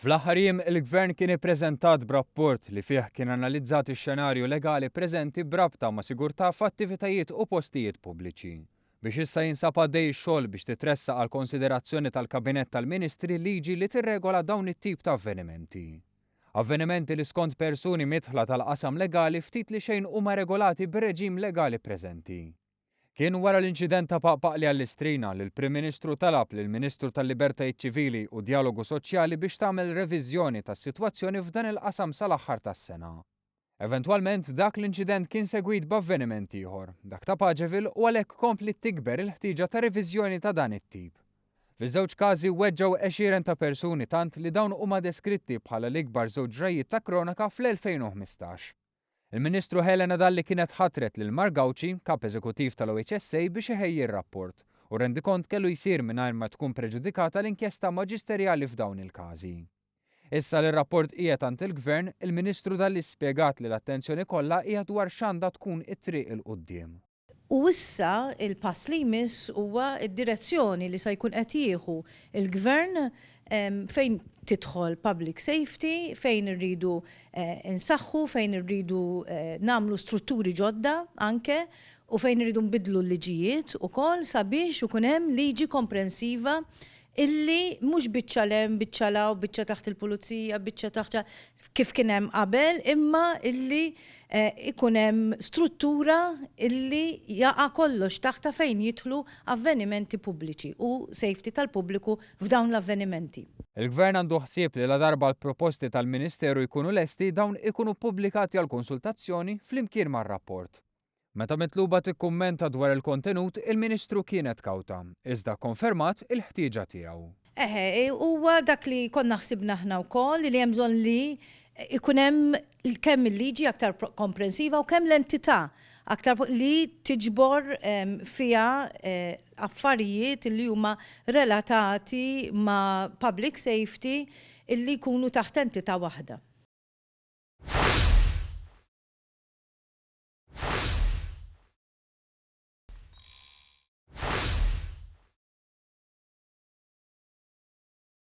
Fl-aħħar jiem il-Gvern kien ippreżentat b'rapport li fih kien analizzat ix-xenarju legali preżenti b'rabta ma' sigurtà f'attivitajiet u postijiet pubbliċi. Biex issa jinsab għaddej ix-xogħol biex titressaq għall-konsiderazzjoni tal-Kabinett tal-Ministri liġi li tirregola dawn it-tip ta' avvenimenti. Avvenimenti li skont persuni midħla tal-qasam legali ftit li xejn huma regolati bir-reġim legali preżenti. Kien wara l-inċident ta' Paqpaqli għall-Istrina li l-Prim Ministru talab lill-Ministru tal-Libertajiet Ċivili u Djalogu Soċjali biex tagħmel reviżjoni tas-sitwazzjoni f'dan il-qasam sal-aħħar tas-sena. Eventwalment dak l-inċident kien segwit b'avveniment ieħor, dak ta' Pageville u għalhekk kompliet tikber il-ħtieġa ta' reviżjoni ta' dan it-tip. Fiż-żewġ każi weġġgħu għexieren ta' persuni tant li dawn huma deskritti bħala l-ikbar żewġ ġrajjiet ta' kronaka fl-2015. Il-Ministru Helena Dalli kienet ħatret lil Mark Gauci, Kap Eżekuttiv tal-OHSA biex iħejji r-rapport, u r-rendikont kellu jsir mingħajr ma tkun preġudikata l-inkjesta maġisterjali f'dawn il-każi. Issa li r-rapport qiegħed għand il-Gvern, il-Ministru Dalli spjegat li l-attenzjoni kollha hija dwar x'għandha tkun it-triq 'il quddiem. U issa l-pass li jmiss huwa d-direzzjoni li se jkun qed jieħu l-Gvern fejn tidħol public safety, fejn irridu nsaħħu, fejn irridu nagħmlu strutturi ġodda anke u fejn irridu nbiddlu l-liġijiet ukoll sabiex ikun hemm liġi komprensiva illi mhux biċċa 'l hemm, biċċa 'l hawn, biċċa taħt il-pulizija, biċċa taħt kif kien hemm qabel, imma illi ikun hemm struttura illi jaqa' kollox taħtha fejn jidħlu avvenimenti pubbliċi u safety tal-pubbliku f'dawn l-avvenimenti. Il-Gvern għandu ħsieb li ladarba l-proposti tal-Ministeru jkunu lesti dawn ikunu ppubblikati għall-konsultazzjoni flimkien mar-rapport. Meta mitluba tikkummenta dwar il-kontenut, il-Ministru kienet kawta, iżda kkonfermat il-ħtieġa tiegħu. Eħe, huwa dak li konna ħsibna aħna wkoll, li hemm bżonn li jkun hemm kemm il-liġi aktar komprensiva u kemm l-entità aktar li tiġbor fiha affarijiet li huma relatati ma' public safety illi jkunu taħt entità waħda.